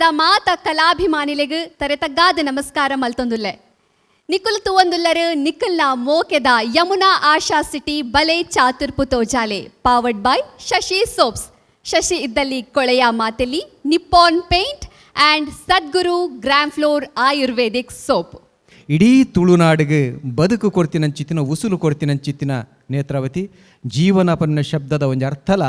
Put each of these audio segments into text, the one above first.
ತುಳುನಾಡ್ದ ಮಾತ ಕಲಾಭಿಮಾನಿಲೆಗ್ ತರೆತಗ್ಗಾದ ನಮಸ್ಕಾರ ಮಲ್ತೊಂದುಲ್ಲೆ. ನಿಕುಲ್ ತುವಂದುಲ್ಲರು ನಿಖಲ್ನ ಮೋಕೆದ ಯಮುನಾ ಆಶಾ ಸಿಟಿ ಬಲೆ ಚಾತುರ್ಪು ತೋಜಾಲೆ, ಪವರ್ಡ್ ಬೈ ಶಶಿ ಸೋಪ್ಸ್, ಶಶಿ ಇದ್ದಲ್ಲಿ ಕೊಳೆಯ ಮಾತೆಲಿ, Nippon paint and Sadguru gram floor Ayurvedic soap. ಇಡೀ ತುಳುನಾಡಿಗೆ ಬದುಕು ಕೊರ್ತಿನಂಚಿತ್ತಿನ, ಉಸುಲು ಕೊರ್ತಿನಂಚಿತ್ತಿನ ನೇತ್ರಾವತಿ. ಜೀವನ ಪನ್ನ ಶಬ್ದದ ಒಂಜಿ ಅರ್ಥಲ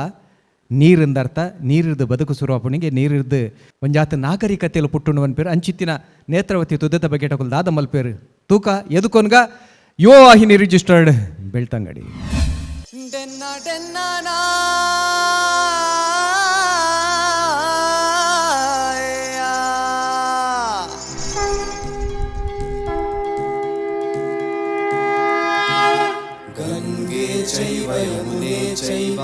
ನೀರಿಂದ ಅರ್ಥ. ನೀರಿರ್ದು ಬದುಕು ಸುರುವಾಪುಣಿಗೆ, ನೀರಿರ್ದು ಒಂಜಾತ ನಾಗರಿಕತೆಯಲ್ಲಿ ಪುಟ್ಟುಂಡು ಪನ್ಪೇರು. ಅಂಚಿತ್ತಿನ ನೇತ್ರಾವತಿ ತುದೆತ ಬಗ್ಗೆ ಟಕುಲ್ ದಾದ ಮಲ್ಪೇರು ತೂಕ ಎದುಕೊನ್ಗ. ಯುವ ವಾಹಿನಿ ರಿಜಿಸ್ಟರ್ಡ್, ಬೆಳ್ತಂಗಡಿ. ಡೆನ್ನ ಡೆನ್ನ. ಗಂಗೆ ಚೈವ ಯಮುನೆ ಚೈವ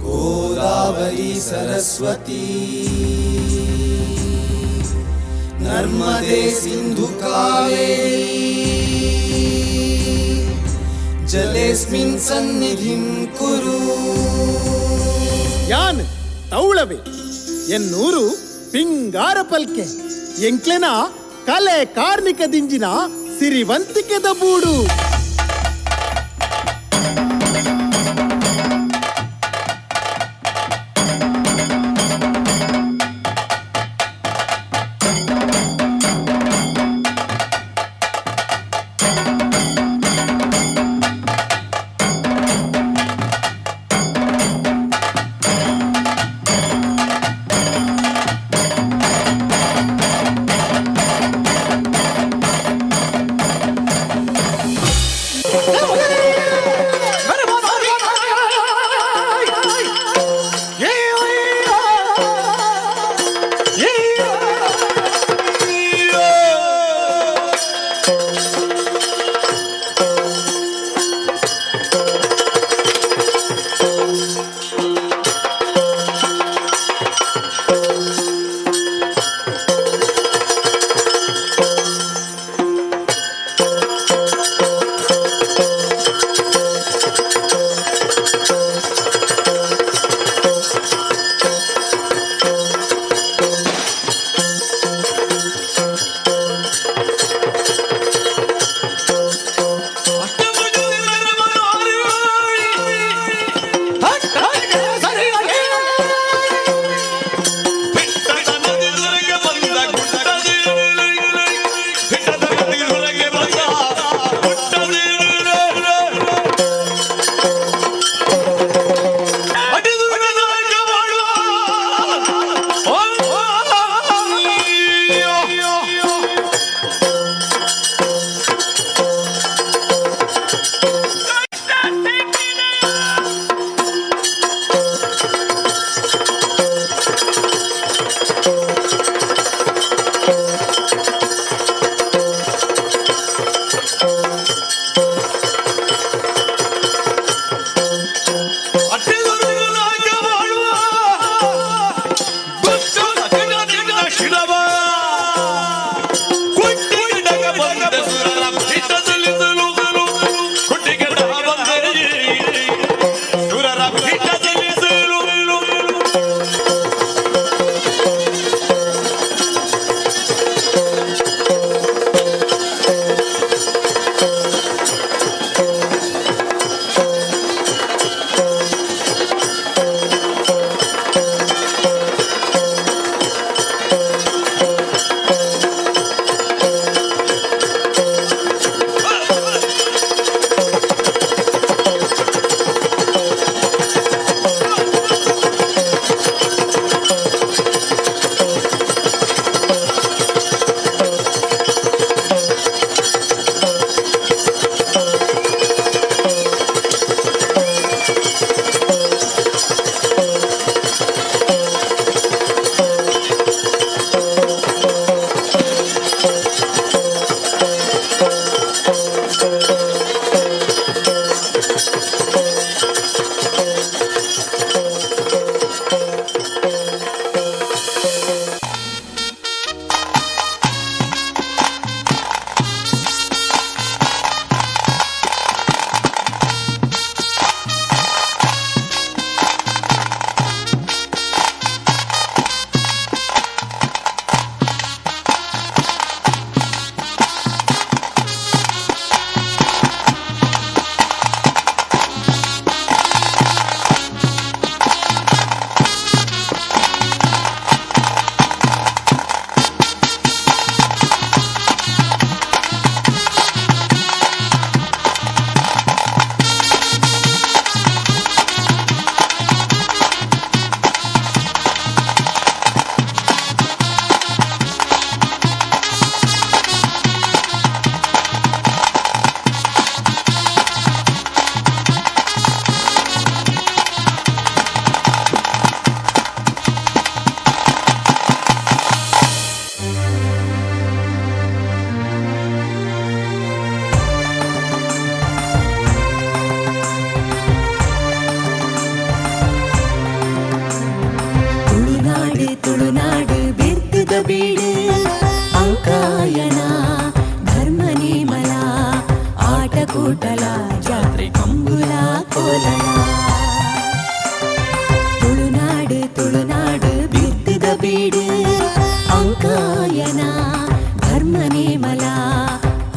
ಗೋದಾವರಿ ಸರಸ್ವತಿ ನರ್ಮದೆ ಸಿಂಧು ಕಾವೇರಿ ಜಲೇಸ್ಮಿನ್ ಸನ್ನಿಧಿಂ ಕುರು. ಯಾನ್ ತೌಳವೆ, ಎನ್ನೂರು ಪಿಂಗಾರ ಪಲ್ಕೆ, ಎಂಕ್ಲೆನ ಕಲೆ ಕಾರ್ನಿಕ ದಿಂಜಿನ ಸಿರಿವಂತಿಕೆದ ಬೂಡು. ಕೂಟಲ ಜಾತ್ರೆ ಕಂಬುಲ ಕೋಲಲ. ತುಳುನಾಡು ತುಳುನಾಡು ಬಿತ್ತದ ಬೀಡು, ಅಂಕಾಯನ ಧರ್ಮ ನೇಮಲ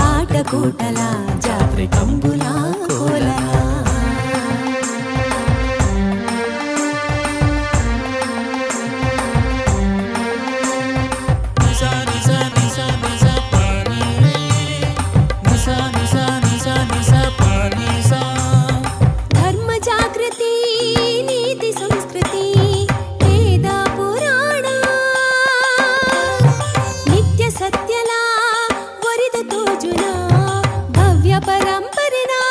ಆಟ ಕೂಟಲ ಜಾತ್ರೆ ಕಂಬುಲ ಕೋಲಲ. ಧರ್ಮ ಜಾಗೃತಿ ನೀತಿ ಸಂಸ್ಕೃತಿ ವೇದ ಪುರಾಣ ನಿತ್ಯ ಸತ್ಯಲ ಒರಿದ ತೋಜುನ ಭವ್ಯ ಪರಂಪರೆನಾ.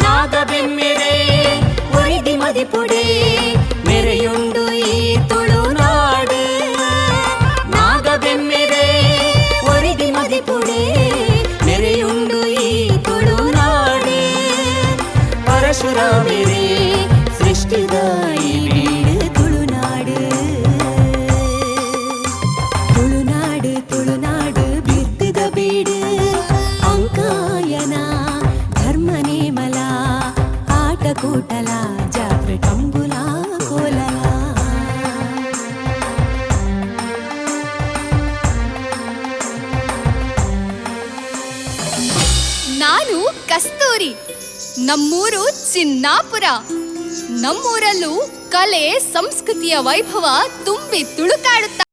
ನಾಗಬೆಮ್ಮೆರೆ ಒರಿದಿ ಮದಿಪುಡೆ ಮೆರೆಯುಂಡು ಈ ತುಳುನಾಡು. ನಾಗಬೆಮ್ಮೆರೆ ಒರಿದಿ ಮದಿಪುಡೆ ಮೆರೆಯುಂಡು ಈ ತುಳುನಾಡು. ಪರಶುರಾಮೆರೆ ಸೃಷ್ಟಿದ ಈ ಬೀಡು ತುಳುನಾಡು. ತುಳುನಾಡು ತುಳುನಾಡು ಬಿತ್ತದ ಬೀಡು, ಅಂಕಾಯನ ಧರ್ಮ ನೇಮಲ ಆಟ ಕೂಟಲ ಜಾತ್ರೆ ಕಂಬುಲ ಕೋಲಲ. ನಾನು ಕಸ್ತೂರಿ, ನಮ್ಮೂರು ಚಿನ್ನಾಪುರ. ನಮ್ಮೂರಲ್ಲೂ ಕಲೆ ಸಂಸ್ಕೃತಿಯ ವೈಭವ ತುಂಬಿ ತುಳುಕಾಡುತ್ತಾ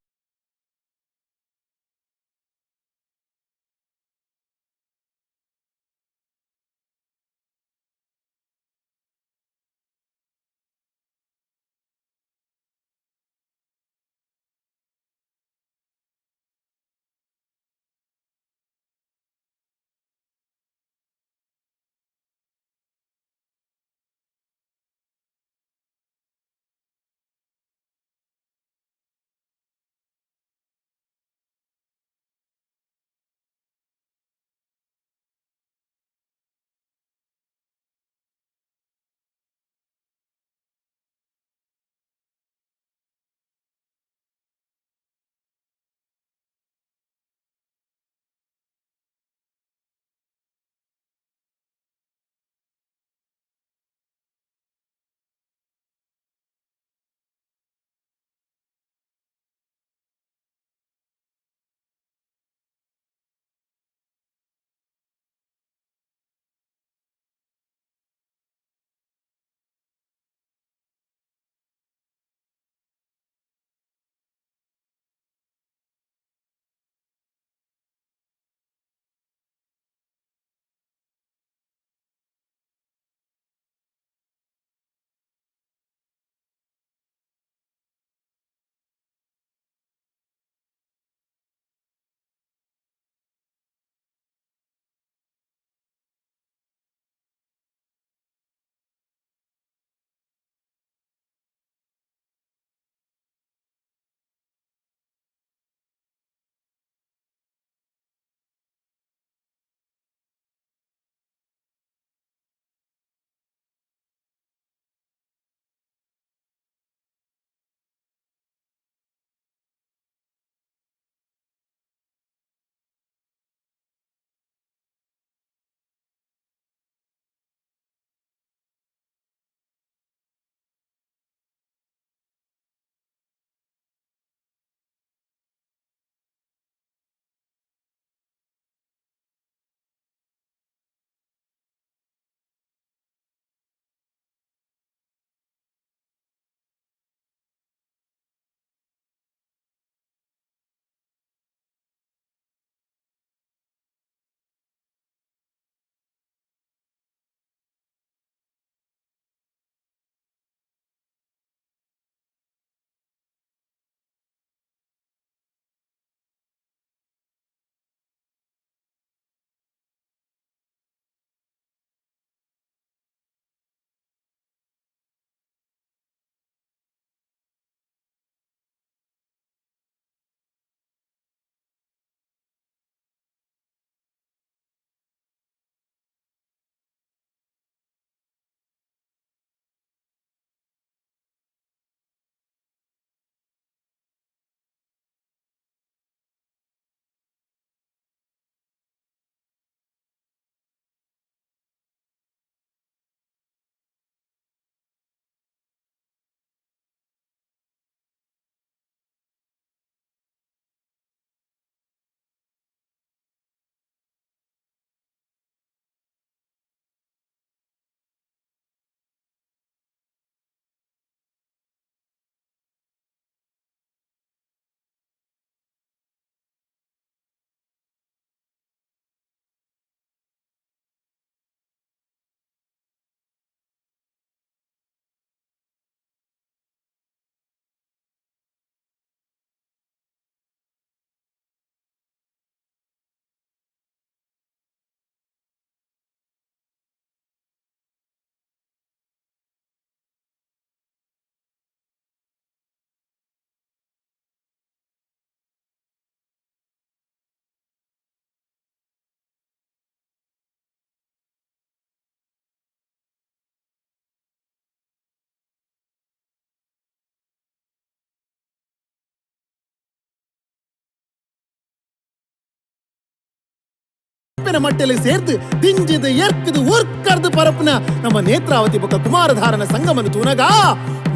ಪಂಪೆನ ಮಟ್ಟೆಲೆ ಸೇರ್ದು ದಿಂಜಿದ ಎರ್ಕದು ಉರ್ಕರ್ದು ಪರಪುನ ನಮ್ಮ ನೇತ್ರಾವತಿ ಬೊಕ್ಕ ಕುಮಾರಧಾರನ ಸಂಗಮನ ತೂನಗ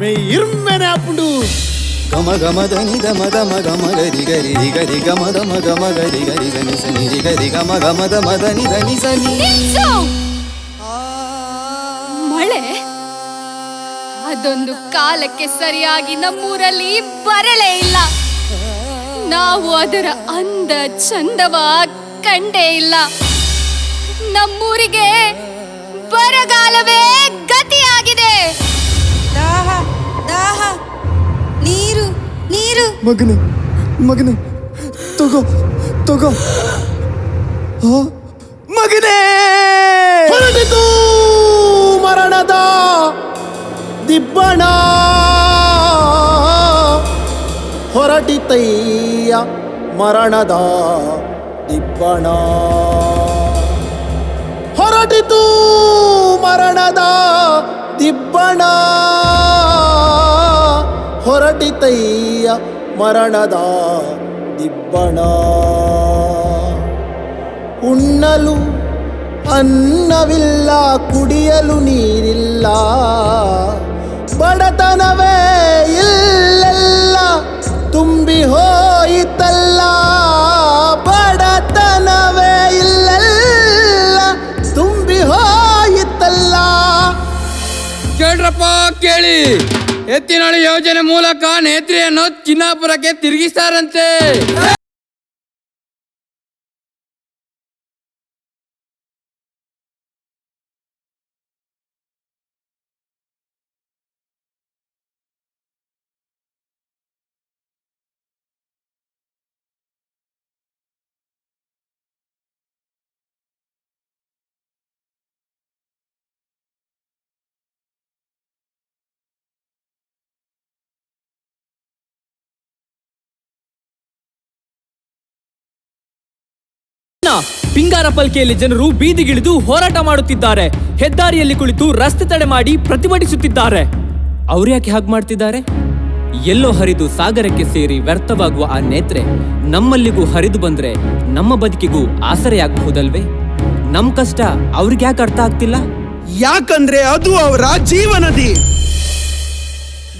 ಮೇ ಇರ್ಮೆನೆ ಆಪುಂಡು. ಗಮ ಗಮ ಧನಿ ಧಮ ಧಮ ಗಮ ಗರಿ ಗರಿ ಗರಿ ಗಮ ಧಮ ಗಮ ಗರಿ ಗರಿ ಗನಿ ಸನಿ ಗರಿ ಗಮ ಗಮ ಧಮ ಧನಿ ಧನಿ ಸನಿ. ಮಳೆ ಅದೊಂದು ಕಾಲಕ್ಕೆ ಸರಿಯಾಗಿ ನಮ್ಮೂರಲ್ಲಿ ಬರಲೇ ಇಲ್ಲ. ನಾವು ಅದರ ಅಂದ ಚಂದವ ಕಂಡೇ ಇಲ್ಲ. ನಮ್ಮೂರಿಗೆ ಬರಗಾಲವೇ ಗತಿಯಾಗಿದೆ. ದಾಹ ದಾಹ, ನೀರು ನೀರು. ಮಗನೇ ಮಗನೇ, ತಗೋ ತಗೋ ಮಗನೇ. ಹೊರಟಿತು ಮರಣದ ದಿಬ್ಬಣ, ಹೊರಟಿತಯ್ಯ ಮರಣದ ದಿಬ್ಬಣ, ಹೊರಟಿತು ಮರಣದ ದಿಬ್ಬಣ, ಹೊರಟಿತಯ್ಯ ಮರಣದ ದಿಬ್ಬಣ. ಉಣ್ಣಲು ಅನ್ನವಿಲ್ಲ, ಕುಡಿಯಲು ನೀರಿಲ್ಲ, ಬಡತನವೇ ಇಲ್ಲೆಲ್ಲ ತುಂಬಿ ಹೋಯಿತಲ್ಲ, ಬಡತನವೇ ಇಲ್ಲೆಲ್ಲ ತುಂಬಿ ಹೋಯಿತಲ್ಲ. ಕೇಳ್ರಪ್ಪ ಕೇಳಿ, ಎತ್ತಿನಹೊಳೆ ಯೋಜನೆ ಮೂಲಕ ನೇತ್ರೆಯನ್ನು ಚಿನ್ನಾಪುರಕ್ಕೆ ತಿರುಗಿಸ್ತಾರಂತೆ. ಪಿಂಗಾರ ಪಲ್ಕೆಯಲ್ಲಿ ಜನರು ಬೀದಿಗಿಳಿದು ಹೋರಾಟ ಮಾಡುತ್ತಿದ್ದಾರೆ. ಹೆದ್ದಾರಿಯಲ್ಲಿ ಕುಳಿತು ರಸ್ತೆ ತಡೆ ಮಾಡಿ ಪ್ರತಿಭಟಿಸುತ್ತಿದ್ದಾರೆ. ಅವ್ರು ಯಾಕೆ ಹಾಗೆ ಮಾಡ್ತಿದ್ದಾರೆ? ಎಲ್ಲೋ ಹರಿದು ಸಾಗರಕ್ಕೆ ಸೇರಿ ವ್ಯರ್ಥವಾಗುವ ಆ ನೇತ್ರೆ ನಮ್ಮಲ್ಲಿಗೂ ಹರಿದು ಬಂದ್ರೆ ನಮ್ಮ ಬದುಕಿಗೂ ಆಸರೆಯಾಗಬಹುದಲ್ವೇ? ನಮ್ ಕಷ್ಟ ಅವ್ರಿಗೆ ಯಾಕೆ ಅರ್ಥ ಆಗ್ತಿಲ್ಲ? ಯಾಕಂದ್ರೆ ಅದು ಅವರ ಜೀವನದಿ.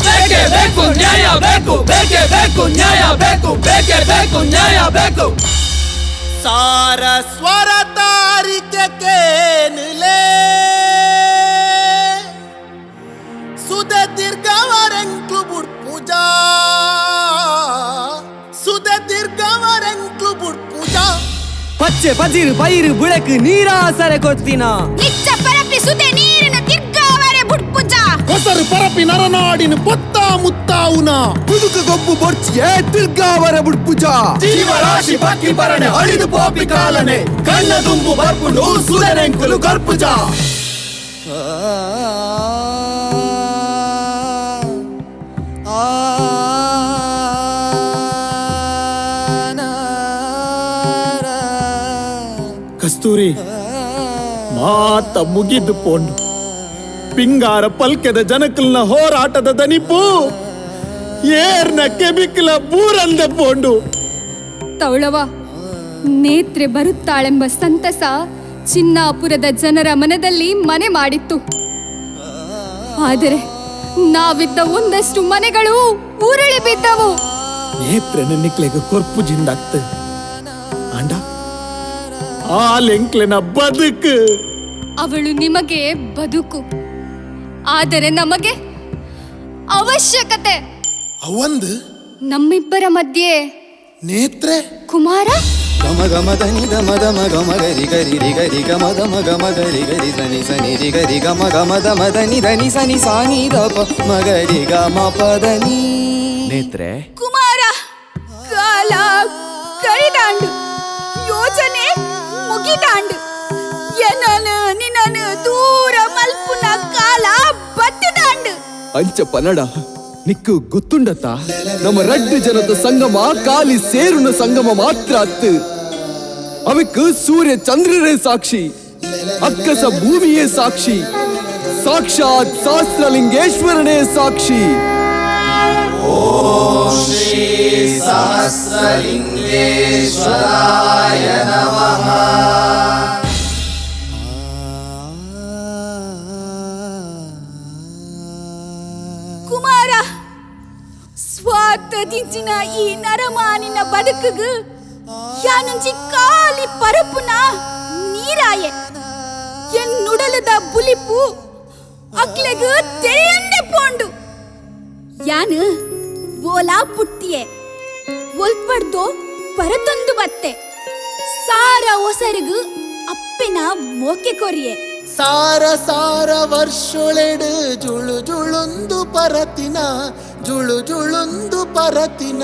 ಬೇಕೇ ಬೇಕು ನ್ಯಾಯ ಬೇಕು, ಬೇಕೇ ಬೇಕು ನ್ಯಾಯ ಬೇಕು, ಬೇಕೇ ಬೇಕು ನ್ಯಾಯ ಬೇಕು. ಸಾರಸ್ವರ ತಾರಿಕೆಕೇನುಲೇ ಸುದೆ ತಿರ್ಗವರೆಂಕ್ಲು ಬುಡ್ಪುಜಾ, ಸುದೆ ತಿರ್ಗವರೆಂಕ್ಲು ಬುಡ್ಪುಜಾ. ಪಚ್ಚೆ ಪಜಿರು ಪೈರು ಬುಳಕು ನೀರಾಸರೆ ಕೊತ್ತಿನ ನಿಚ್ಚ ಪರಪಿ ಸುದೆ ನೀರಿನ ತಿರ್ಗವರೆ ಬುಡ್ಪುಜಾ. ಹೊಸರು ಪರಪಿ ನರನಾಡಿನ ಪೊತ್ತ ಮುತ್ತಾವುನ ಬುದುಕ ಗೊಬ್ಬು ಬೊರ್ಚಿಯೇ ತಿರ್ಗಾವರ ಬುಡ್ಪುಜ. ಜೀವರಾಶಿ ಪಕ್ಕಿ ಪರಣೆ ಅಳಿದು ಪೋಪಿ ಕಾಲನೆ ಕಣ್ಣ ತುಂಬು ಬರ್ಪುಂಡು ಸುಧನೆಂಕುಲು ಕರ್ಪುಜ. ಕಸ್ತೂರಿ ಮಾತ ಮುಗಿದು ಪೋಂಡು ಪಿಂಗಾರ ಪಲ್ಕೆದ ಜನಕಲ್ನ ಹೋರಾಟದ ದನಿಪು ಏರ್ನ ಕೆಬಿಕ್ಲ ಬೂರಂದ ಪೋಂಡು. ತೌಳವ ನೇತ್ರೆ ಬರುತ್ತಾಳೆಂಬ ಸಂತಸ ಚಿನ್ನಾಪುರದ ಜನರ ಮನದಲ್ಲಿ ಮನೆ ಮಾಡಿತ್ತು. ಆದರೆ ನಾವಿದ್ದ ಒಂದಷ್ಟು ಮನೆಗಳು ಉರುಳಿ ಬಿದ್ದವು. ನೇತ್ರೆ ನಿಕ್ಲೆಗ ಕೊರ್ಪು ಜಿಂದಾಕ್ತ ಅಂಡ ಆಲೆಂಕ್ಲೆನ ಬದುಕು. ಅವಳು ನಿಮಗೆ ಬದುಕು, ಆದರೆ ನಮಗೆ ಅವಶ್ಯಕತೆ. ಅವಂದು ನಮ್ಮಿಬ್ಬರ ಮಧ್ಯೆ ನೇತ್ರೆ ಕುಮಾರ. ಗಮ ಗಮ ಧನಿ ಧಮ ಧಮ ಗಮ ಗರಿ ಗರಿ ಗರಿ ಗಮ ಧಮ ಗಮ ಗರಿ ಗರಿ ಸನಿ ಸನಿ ರಿ ಗರಿ ಗಮ ಗಮ ಧಮ ಧನಿ ಧನಿ ಸನಿ ಸಾನಿ ದಪ ಮಗರಿ ಗಮ ಪದನಿ. ನೇತ್ರೆ ಕುಮಾರ, ಕಾಲ ಕರಿದಾಂಡು, ಯೋಜನೆ ಮುಗಿದಾಂಡು, ಏನನು ನಿನ್ನನು ದೂರ ಮಲ್ಪುನ ಕಾಲ ಬತ್ತಿದಾಂಡು. ಅಂಚ ಪನಡ ನಿಕ್ಕು ಗೊತ್ತುಂಡತ್ತ ನಮ್ಮ ರಡ್ಡು ಜನದ ಸಂಗಮ ಕಾಲಿ ಸೇರುನ ಸಂಗಮ ಮಾತ್ರ ಅತ್ತು. ಅವಕ್ಕೆ ಸೂರ್ಯ ಚಂದ್ರರೇ ಸಾಕ್ಷಿ, ಅಕ್ಕಸ ಭೂಮಿಯೇ ಸಾಕ್ಷಿ, ಸಾಕ್ಷಾತ್ ಸಹಸ್ರಲಿಂಗೇಶ್ವರನೇ ಸಾಕ್ಷಿ. ಓಂ ಶ್ರೀ ಸಹಸ್ರಲಿಂಗೇಶ್ವರಾಯ ನಮಃ. ದಿಂಚಿನ ಈ ನರಮಾನಿನ ಬದುಕುಗು ಯಾನುಂಜಿ ಕಾಲಿ ಪರಪುನ ನೀರಾಯೆ. ಎನ್ನುಡಲದ ಬುಲಿಪು ಅಕ್ಲೆಗು ತೆರೆಯಂದೆ ಪೋಂಡು. ಯಾನು ಓಲಾ ಪುಟ್ಟಿಯೆ ಒಲ್ಪಡ್ದೋ ಪರತೊಂದು ಬತ್ತೆ ಸಾರ ಒಸರಿಗು ಅಪ್ಪೆನ ಮೋಕೆ ಕೊರಿಯೆ. ಸಾರ ಸಾರ ವರ್ಷೊಳೆಡು ಜುಳು ಜುಳುಂದು ಪರತಿನ ಜುಳು ಜುಳುಂದು ಪರತಿನ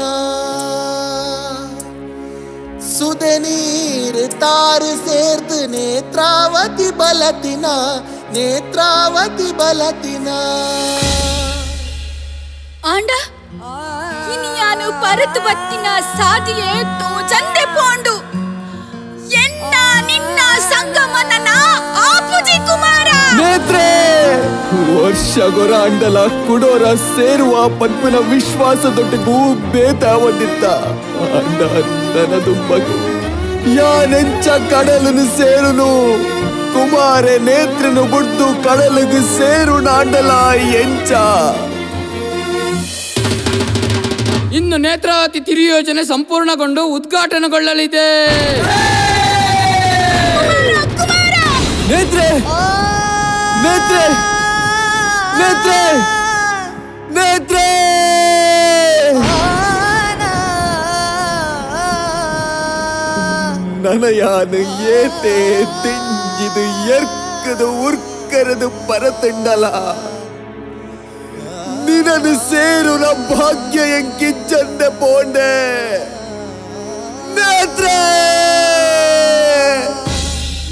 ಸುದೆ ನೀರು ತಾರು ಸೇರ್ದು ನೇತ್ರಾವತಿ ಬಲತಿನ ನೇತ್ರಾವತಿ ಬಲತಿನ. ಆಂಡ ಇನಿಯಾನು ಪರತು ಬತ್ತಿನ ಸಾದಿಯೇ ತೋಜಂದೆ ಪೋಂಡು. ಎನ್ನ ನಿನ್ನ ಸಂಗಮನನ ಆಪುಜಿ ಕುಮಾರ. ನೇತ್ರೆ ವರ್ಷ ಗೊರ ಅಂಡಲ ಕುಡೋರ ಸೇರುವ ಪದ್ಮನ ವಿಶ್ವಾಸದೊಟ್ಟಿಗೂ ಬೇತ ಒಂದಿತ್ತ ಅಂಡ ನನದು ಮಗು ಯಾನೆಂಚ ಕಡಲನು ಸೇರುನು ಕುಮಾರೆ ನೇತ್ರನು ಬುಡ್ದು ಕಡಲಿಗೆ ಸೇರು ನಾಂಡಲ ಎಂಚ. ಇನ್ನು ನೇತ್ರಾವತಿ ತಿರು ಯೋಜನೆ ಸಂಪೂರ್ಣಗೊಂಡು ಉದ್ಘಾಟನೆಗೊಳ್ಳಲಿದೆ. ನೇತ್ರೆ ನೇತ್ರೆ ನೇತ್ರೆ ನೇತ್ರೆ ನನಯಾನು ಏತೆ ತಿಂಜಿದು ಎರ್ಕದು ಉರ್ಕರದು ಪರತಂಡಲ ನಿನನು ಸೇರುನ ಭಾಗ್ಯ ಎಂಕಿಚ್ಚಂದೆ ಪೋಂಡೆ. ನೇತ್ರೆ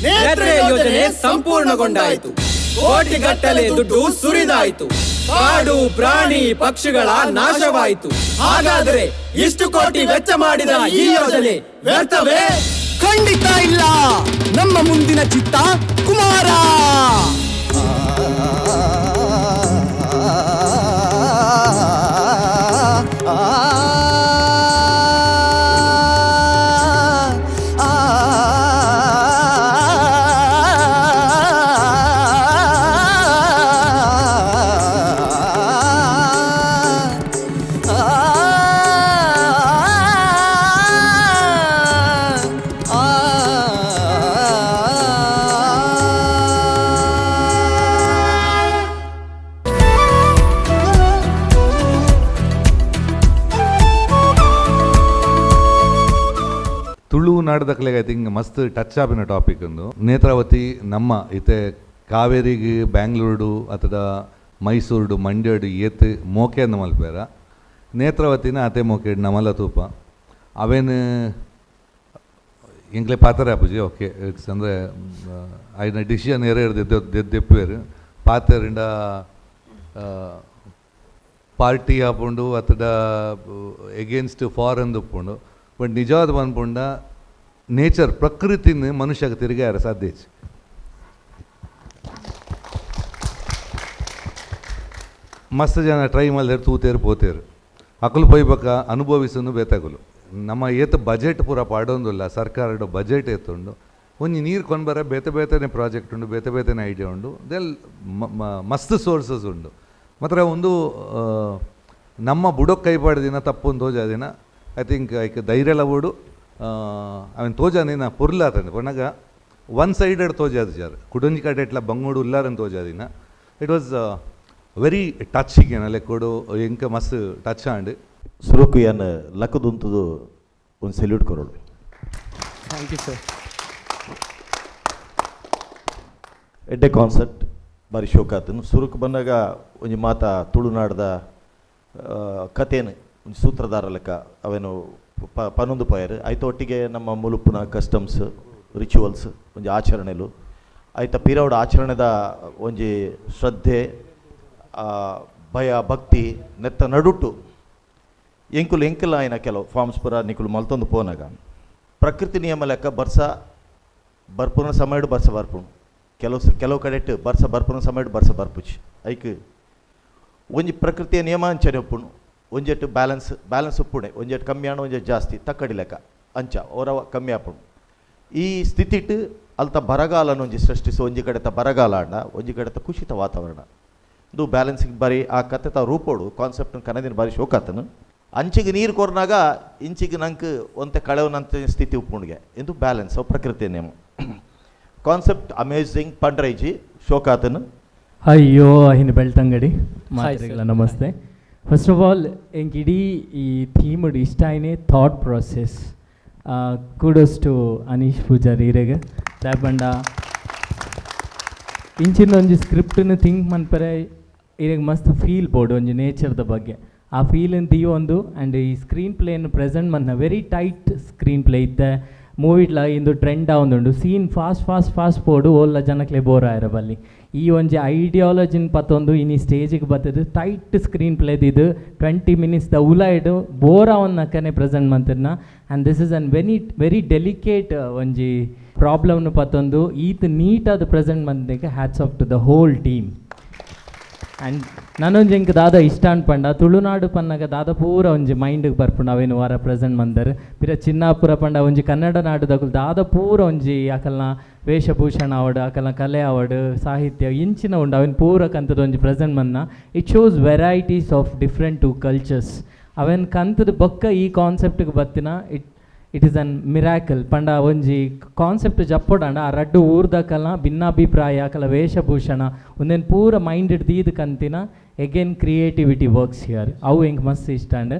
ನೇತ್ರೆ ಯೋಜನೆ ಸಂಪೂರ್ಣಗೊಂಡಾಯಿತು. ಕೋಟಿಗಟ್ಟಲೆ ದುಡ್ಡು ಸುರಿದಾಯಿತು. ಕಾಡು ಪ್ರಾಣಿ ಪಕ್ಷಿಗಳ ನಾಶವಾಯಿತು. ಹಾಗಾದರೆ ಇಷ್ಟು ಕೋಟಿ ವೆಚ್ಚ ಮಾಡಿದ ಈ ಯೋಜನೆ ವ್ಯರ್ಥವೇ? ಖಂಡಿತ ಇಲ್ಲ. ನಮ್ಮ ಮುಂದಿನ ಚಿತ್ತ ಕುಮಾರ. ತುಳುನಾಡದಕ್ಲೆಗ್ I think ಮಸ್ತ್ ಟಚ್ ಆಪಿನ ಟಾಪಿಕ್ ಒಂದು ನೇತ್ರಾವತಿ. ನಮ್ಮ ಇತ್ತೆ ಕಾವೇರಿಗೆ ಬ್ಯಾಂಗ್ಳೂರ್ಡು ಅಥವಾ ಮೈಸೂರ್ಡು ಮಂಡ್ಯಡು ಏತ್ ಮೋಕೆ ಅಂದ್ ಮಲ್ಪೇರ ನೇತ್ರಾವತಿನ ಅತೆ ಮೋಕೆ ನಮಲ ತೂಪ ಅವೇನು ಎಂಕ್ಲೆ ಪಾತ್ರ ಆಪುಜಿ. ಓಕೆ it's ಅಂದರೆ ಐನ ಡಿಸಿಷನ್ ಏರೇರ್ ದೆಪ್ಪೇರು ಪಾತೆರಿಂಡ ಪಾರ್ಟಿ ಆಪುಂಡು ಅಥವಾ ಎಗೇನ್ಸ್ಟ್ ಫಾರ್ ಅಂದ್ ಉಪ್ಪುಂಡು. ಬಟ್ ನಿಜವಾದ ಪನ್ಪುಂಡ ನೇಚರ್ ಪ್ರಕೃತಿನ ಮನುಷ್ಯಗೆ ತಿರುಗಾರ ಸಾಧ್ಯ. ಮಸ್ತ್ ಜನ ಟ್ರೈ ಮಲ್ದೇರು ತೂತೇರು ಪೋತೇರು ಅಕಲು ಪೋಯ್ಬಕ ಅನುಭವಿಸನು ಬೇತಾಗಲು. ನಮ್ಮ ಏತ ಬಜೆಟ್ ಪೂರ ಪಾಡೊಂದುಲ್ಲ ಸರ್ಕಾರದ ಬಜೆಟ್ ಏತುಂಡು ಒಂಜಿ ನೀರು ಕೊಂಡ್ಬರ ಬೇತೆ ಬೇತೆನೆ ಪ್ರಾಜೆಕ್ಟ್ ಉಂಡು ಬೇತೆ ಬೇತೆನೆ ಐಡಿಯಾ ಉಂಡು ದೆಲ್ ಮಸ್ತ್ ಸೋರ್ಸಸ್ ಉಂಡು. ಮಾತ್ರ ಒಂದು ನಮ್ಮ ಬುಡಕ್ಕೆ ಕೈ ಪಾಡ್ದಿನ ತಪ್ಪು ತೋಜಾದಿನ I think ಐಕ್ ಧೈರ್ಯಲ ಬೋಡು ಅವನ್ ತೋಜಾದಿನ ಪೊರ್ಲಾತಂದೆ ಪನ್ನಗ ಒನ್ ಸೈಡೆಡ್ ತೋಜಾದ ಜಾರ್ ಕುಡೊಂಜಿ ಕಡೆ ಎಟ್ಲ ಬಂಗೋಡು ಉಲ್ಲಾರನ್ ತೋಜಾದಿನ. It was very touching ಏನ ಲೆಕ್ಕೋಡು ಎಂಕ ಮಸ್ತ್ ಟಚ್ ಆಂಡ್. ಸುರುಕು ಯಾನ್ ಲಕ್ಕದುಂತುದು ಒಂದು ಸೆಲ್ಯೂಟ್ ಕೊರೋಡು. Thank you sir. ಎಡ್ಡೆ ಕಾನ್ಸರ್ಟ್ ಬಾರಿ ಶೋಕಾತನು. ಸುರುಕು ಬಂದಾಗ ಒಂಜಿ ಮಾತ ತುಳುನಾಡ್ದ ಕಥೆನು ಒಂಜಿ ಸೂತ್ರಧಾರ ಲೆಕ್ಕ ಅವೇನು ಪನೊಂದು ಪೋಯರು. ಐತ ಒಟ್ಟಿಗೆ ನಮ್ಮ ಮುಲುಪುನ ಕಸ್ಟಮ್ಸ್ ರಿಚುವಲ್ಸ್ ಒಂಜಿ ಆಚರಣೆಲು ಐತ ಪಿರವಡ ಆಚರಣೆದ ಒಂಜಿ ಶ್ರದ್ಧೆ ಭಯ ಭಕ್ತಿ ನೆತ್ತ ನಡುಟು ಎಂಕುಲು ಎಂಕುಲ ಆಯ್ನ ಕೆಲವು ಫಾರ್ಮ್ಸ್ ಪೂರ ನಿಕುಲು ಮಲ್ತೊಂದು ಪೋನಾಗ ಪ್ರಕೃತಿ ನಿಯಮ ಲೆಕ್ಕ ಬರ್ಸ ಬರ್ಪುನ ಸಮಯಡು ಬರ್ಸ ಬರ್ಪುಣು ಕೆಲವು ಕೆಲವು ಕಡೆಟ್ ಬರ್ಸ ಬರ್ಪುನ ಸಮಯಡು ಬರ್ಸ ಬರ್ಪುಚಿ ಐಕ್ ಒಂಜಿ ಪ್ರಕೃತಿಯ ನಿಯಮ ಅಂಚನೆ ಉಪ್ಪುಣು ಒಂಜೆಟ್ಟು ಬ್ಯಾಲೆನ್ಸ್ ಬ್ಯಾಲೆನ್ಸ್ ಉಪ್ಪುಣೆ ಒಂಜೆಟ್ಟು ಕಮ್ಮಿ ಆಣ ಒಂಜೆಟ್ಟು ಜಾಸ್ತಿ ತಕ್ಕಡಿ ಲೆಕ್ಕ ಅಂಚ ಓರವ ಕಮ್ಮಿ ಆಪುಣು. ಈ ಸ್ಥಿತಿಟ್ ಅಲ್ತ ಬರಗಾಲನ ಒಂಜಿ ಸೃಷ್ಟಿಸು ಒಂಜಿ ಕಡೆತ ಬರಗಾಲ ಆಂಡ ಒಂಜಿ ಕಡೆತ ಕುಷಿತ ವಾತಾವರಣ ಇದು ಬ್ಯಾಲೆನ್ಸಿಂಗ್ ಬಾರಿ ಆ ಕತೆತ ರೂಪೋಡು ಕಾನ್ಸೆಪ್ಟ್ ಕನದಿನ ಬಾರಿ ಶೋಕಾತನು. ಅಂಚಿಗೆ ನೀರು ಕೊರ್ನಾಗ ಇಂಚಿಗೆ ನಂಗೆ ಒಂತೆ ಕಳೆವನಂತ ಸ್ಥಿತಿ ಉಪ್ಪುಂಡಿಗೆ. ಇದು ಬ್ಯಾಲೆನ್ಸ್ ಅವು ಪ್ರಕೃತಿ ನಿಯಮ. Concept amazing. ಪಂಡ್ರೈಜಿ ಶೋಕಾತನು. ಅಯ್ಯೋ ಹಿನ್ ಬೆಳ್ತಂಗಡಿ ಮಾತ್ರೆಗಳ ನಮಸ್ತೆ. ಫಸ್ಟ್ ಆಫ್ ಆಲ್ ಎಂಕ್ ಇಡೀ ಈ ಥೀಮ್ ಇಷ್ಟ ಆಯ್ನೆ thought process. Kudos to Anish Poojary ಇರೆಗ್. ದಾಯೆಪಂಡ ಇಂಚಿನ ಒಂಜಿ ಸ್ಕ್ರಿಪ್ಟ್ನ ಥಿಂಕ್ ಮನ್ಪರೆ ಇರೆಗ್ ಮಸ್ತ್ ಫೀಲ್ ಬೋಡು ಒಂಜಿ ನೇಚರ್ದ ಬಗ್ಗೆ. ಆ ಫೀಲ್ನ್ ದೀವೊಂದು ಆ್ಯಂಡ್ ಈ ಸ್ಕ್ರೀನ್ ಪ್ಲೇನ್ ಪ್ರೆಸೆಂಟ್ ಮನ್ನ ವೆರಿ ಟೈಟ್ ಸ್ಕ್ರೀನ್ ಪ್ಲೇ ಇತ್ತೆ ಮೂವಿಡ್ಲ ಇಂದು ಟ್ರೆಂಡ್ ಆವೊಂದುಂಡು. ಸೀನ್ ಫಾಸ್ಟ್ ಫಾಸ್ಟ್ ಫಾಸ್ಟ್ ಪೋಡು, ಓಲ್ಲ ಜನಕ್ಲೆ ಬೋರ್ ಆಯರ ಬಲ್ಲಿ. ಈ ಒಂಜಿ ಐಡಿಯಾಲಜಿನ್ ಪತ್ತೊಂದು ಇನಿ ಸ್ಟೇಜಿಗೆ ಬತ್ತದು ಟೈಟ್ ಸ್ಕ್ರೀನ್ ಪ್ಲೇ ಇದು 20 ಮಿನಿಟ್ಸ್ ದ ಉಲಾಯ್ಡ್ ಬೋರ್ ಆವನ್ನಕ್ಕನೆ ಪ್ರೆಸೆಂಟ್ ಮಂತಿರ್ನ. And this is an very very delicate ಒಂಜಿ ಪ್ರಾಬ್ಲಮ್ನು ಪತ್ತೊಂದು ಈತ್ ನೀಟಾದ ಪ್ರೆಸೆಂಟ್ ಮಂತಿಗೆ hats off to the whole team. And ನಾನೊಂಜಿ ಎಂಕ್ ದಾದ ಇಷ್ಟ ಅನ್ಪಂಡ, ತುಳುನಾಡು ಪನ್ನಗ ದಾದ ಪೂರ ಒಂಜಿ ಮೈಂಡ್ಗೆ ಬರ್ಪುಂಡು. ಅವೇನು ವಾರ ಪ್ರೆಸೆಂಟ್ ಮಂದರ್ ಪಿರ ಚಿನ್ನಾಪುರ ಪಂಡ ಒಂಜಿ ಕನ್ನಡ ನಾಡುದಕುಲು ದಾದ ಪೂರ ಒಂಜಿ ಅಕಲ್ನ ವೇಷಭೂಷಣ ಆವಡ್, ಅಕಲ್ನ ಕಲೆ ಆವಡ್, ಸಾಹಿತ್ಯ ಇಂಚಿನ ಉಂಡು. ಅವೇನು ಪೂರ ಕಂತದ ಒಂಜಿ ಪ್ರೆಸೆಂಟ್ ಮನ್ನ it shows varieties of different two cultures. ಅವೇನು ಕಂತದ ಬೊಕ್ಕ ಈ ಕಾನ್ಸೆಪ್ಟ್ಗೆ ಬತ್ತಿನ it is an miracle. ಪಂಡ ಒಂಜಿ ಕಾನ್ಸೆಪ್ಟ್ ಜಪ್ಪೊಡಂಡ ಆ ರಡ್ಡು ಊರ್ದಕಲ್ನ ಭಿನ್ನಾಭಿಪ್ರಾಯ, ಅಕಲ ವೇಷಭೂಷಣ ಒಂದೇನು ಪೂರ ಮೈಂಡ್ ದೀದ್ ಕಂತಿನ. Again creativity works here. ಅವು ಎಂಕ್ ಮಸ್ತ್ ಇಷ್ಟ. ಅಂಡ್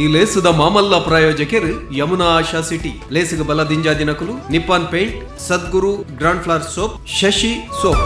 ಈ ಲೇಸುದ ಮಾಮಲ್ಲ ಪ್ರಾಯೋಜಕರು ಯಮುನಾ ಆಶಾ ಸಿಟಿ. ಲೇಸುಗ ಬಲ ದಿಂಜಾ ದಿನಕುಲು Nippon paint, Sadguru grand flower soap, Shashi soap.